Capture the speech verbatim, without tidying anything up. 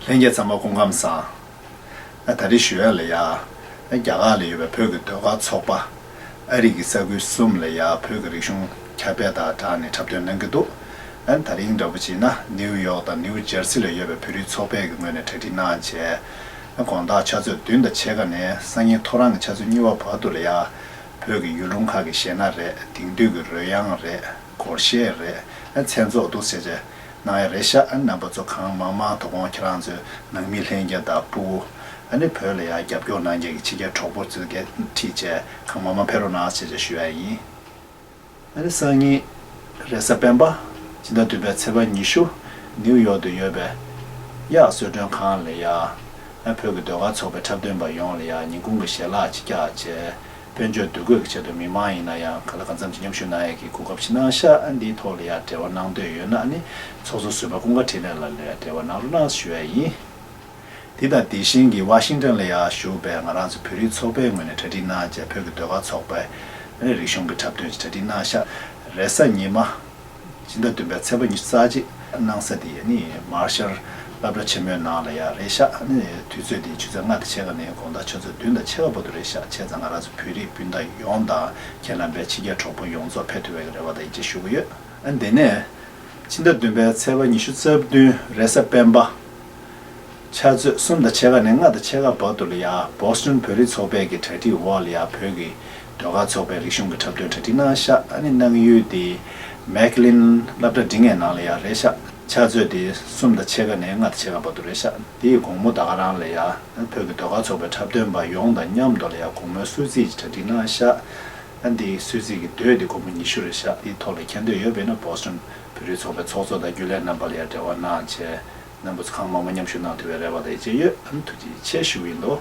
ལྷན་རྒྱས་ཚང་མ་སྐུ་ཁམས་བཟང་། ད་རེས་ཞུ་ཡ་ལ་ཡ། རྒྱ་གར་ལ་ཡོད་པའི་བོད་ཀྱི་ཟློས་གར་ཚོགས་པ། ཨ་རི་གི་ས་ཁུལ་གསུམ་ལ་ཡ་བོད་ཀྱི་རིག་གཞུང་ཁྱབ་སྤེལ་དང་སྦྲགས་ནས་འཁྲབ་སྟོན་གནང་གི་འདུག་ཨ་ནི་ད་རིང་འདྲ་པོ་བྱས་ན་ནིའུ་ཡོག་དང་ནིའུ་ཇར་སི་ལ་ཡོད་པའི་བོད་རིགས་ཚོགས་པའི་གི་ངོས་ནས་གྲ་སྒྲིག་གནང་བྱས། དགོང་དག་ཕྱག་ཚོད་བདུན་དང་ཕྱེད་ཀ་ནས་སང་ཉིན་ཐོ་རངས་ཀྱི་ཕྱག་ཚོད་གཉིས་པ་བར་དུ་ལ་ཡ། བོད་ཀྱི་ཡུལ་ལུང་ཁག་གི་གཞས་སྣ་རེད། དེང་དུས་ཀྱི་རོལ་དབྱངས་རེད། སྒོར་གཞས་རེད། མཚན་ཚོགས་འདུག་ཟེར་བྱས་གནང་ཡ་རེད་ཤག་ཨ་ནི་རྣམ་པ་ཚོ་གང་མང་མང་དོ་དགོང་ཁྱེད་རང་ཚོའི་ནང་མི་ལྷན་རྒྱས་དང་སྤུ་གུ། ཨ་ནི་བོད་ལ་ཡ་རྒྱབ་སྐྱོར་གནང་མཁན་གྱི་ཕྱི་རྒྱལ་གྲོགས་པོ་ཚོ་གས་ཁྲིད་བྱས་གང་མང་མང་ཕེབས་རོགས་གནང་ཟེར་བྱས་ཞུ་ཡ་ཡིན། ཨ་ནི་སང་ཉིན་རེས་གཟའ་སྤེན་པ། སྤྱི་ཟླ་བདུན་པའི་ཚེས་པ་ཉི་ཤུ། ནིའུ་ཡོག་ཏུ་ཡོད་པའི་གཡག་གསོལ་མགྲོན་ཁང་ལ་ཡ། ཨ་བོད་ཀྱི་ཟློས་གར་ཚོགས་པའི་འཁྲབ་སྟོན་པ་ཡོངས་ལ་ཡ་ཉིན་གུང་གི་ཞལ་ལག་ཅིག་བཀྱག་བྱས། དཔལ་འབྱོར་འདུ་འགོད་ཀྱི་ཆེད་དུ་མི་མང་ཡིན་ན་ཡང་གང་ལ་གང་འཚམ་ཅིག་མཉམ་ཞུགས་གནང་ཡས་ཀྱི་གོ་སྐབས་ཤིག་གནང་ཤག་ཨ་འདིའི་ཐོག་ལ་ཡ་འབྲེལ་བ་གནང་འདོད་ཡོད་ན་ཨ་ནི་ཚོགས་གཙོ་ཟུར་པ་ཀུན་དགའ་འཕྲིན་ལས་ལགས་ལ་ཡ་འབྲེལ་བ་གནང་རོགས་གནང་ཞུ་ཡ་ཡིན། འདི་དང་དེ་བཞིན་གྱི་ཝ་ཤིང་ཊོན་ལ་ཡ་བཞུགས་པའི་ང་རང་ཚོ་བོད་རིགས་ཚོགས་པའི་ངོས་ནས་གྲ་སྒྲིག་གནང་བྱས་བོད་ཀྱི་ཟློས་གར་ཚོགས་པའི་ཨ་ནི་རིག་གཞུང་གི་འཁྲབ་སྟོན་ཞིག་གྲ་སྒྲིག་གནང་ཤག་རེས་གཟའ་ཉི་མ། སྤྱི་ཟླ་བདུན་པའི་ཚེས་པ་ཉི་ཤུ་རྩ་གཅིག་གནང་ས་དེ་ནི་མར་ཤལ་སློབ་གྲྭ་ཆེན་མོའི་ནང་ལ་ཡ་རེད་ཤག་ཨ་ནི་དུས་ཚོད་དེ་ཆུ་ཚོད་ལྔ་དང་ཕྱེད་ཀ་ནས་དགོང་དག་ཆུ་ཚོད་བདུན་དང་ཕྱེད་ཀ་བར་དུ་རེད་ཤག་བྱས་ཙང་ང་རང་ཚོ་བོད་རིགས་སྤུན་ཟླ་ཡོངས་དང་ཁྱེད་རྣམ་པའི་ཕྱི་རྒྱལ་གྲོགས་པོ་ཡོངས་རྫོགས་ཕེབས་ཐུབ་པའི་རེ་བ་དང་ཡིད་ཆེས་ཞུ་གི་ཡོད། ཨ་འདི་ནས་ཕྱི་ཟླ་བདུན་པའི་ཚེས་པ་ཉི་ཤུ་རྩ་བདུན་རེས་གཟའ་སྤེན་པ། ཕྱག་ཚོད་གསུམ་དང་ཕྱེད་ཀ་ནས་ལྔ་དང་ཕྱེད་ཀ་བར་དུ་ལ་ཡ་བོ་སི་ཊོན་བོད་རིགས་ཚོགས་པའི་གི་གྲ་སྒྲིག་འོག་ལ་ཡ་བོད་ཀྱི་ཟློས་གར་ཚོགས་པའི་རིག་གཞུང་གི་འཁྲབ་སྟོན་གྲ་སྒྲིག་གནང་ཤག་ཨ་ནི་གནང་ཡུལ་དེ་མེག་ལིན་སློབ་གྲྭ་འབྲིང་ངའི་ནང་ལ་ཡ་རེད་ཤག་ཕྱག་ཚོད་དེ་གསུམ་དང་ཕྱེད་ཀ་ནས་ལྔ་དང་ཕྱེད་ཀ་བར་དུ་རེད་ཤག་དེའི་དགོང་མོ་ད་ག་རང་ལ་ཡ་བོད་ཀྱི་ཟློས་གར་ཚོགས་པའི་འཁྲབ་སྟོན་པ་ཡོངས་དང་མཉམ་དུ་ལ་ཡ་དགོང་མོའི་གསོལ་ཚིགས་ཀྱི་གྲ་སྒྲིག་གནང་ཤག་ཨ་འདིའི་གསོལ་ཚིགས་ཀྱི་དུས་དེ་དགོང་མོ་ཉི་ཤུ་རེད་ཤག་དེའི་ཐོག་ལ་མཁྱེན་འདོད་ཡོད་པ་ཡིན་ན་བོ་སི་ཊོན་བོད་རིགས་ཚོགས་པའི་ཚོགས་གཙོ་དང་རྒྱུན་ལས་རྣམ་པ་ལ་ཡ་འབྲེལ་བ་གནང་བྱས། རྣམ་པ་ཚོ་གང་མང་མང་མཉམ་ཞུགས་གནང་ཐུབ་པའི་རེ་བ་དང་ཡིད་ཆེས་ཡོད། ཨ་ནི་ཐུགས་རྗེ་ཆེ་ཞུ་གི་ཡིན་ལོ།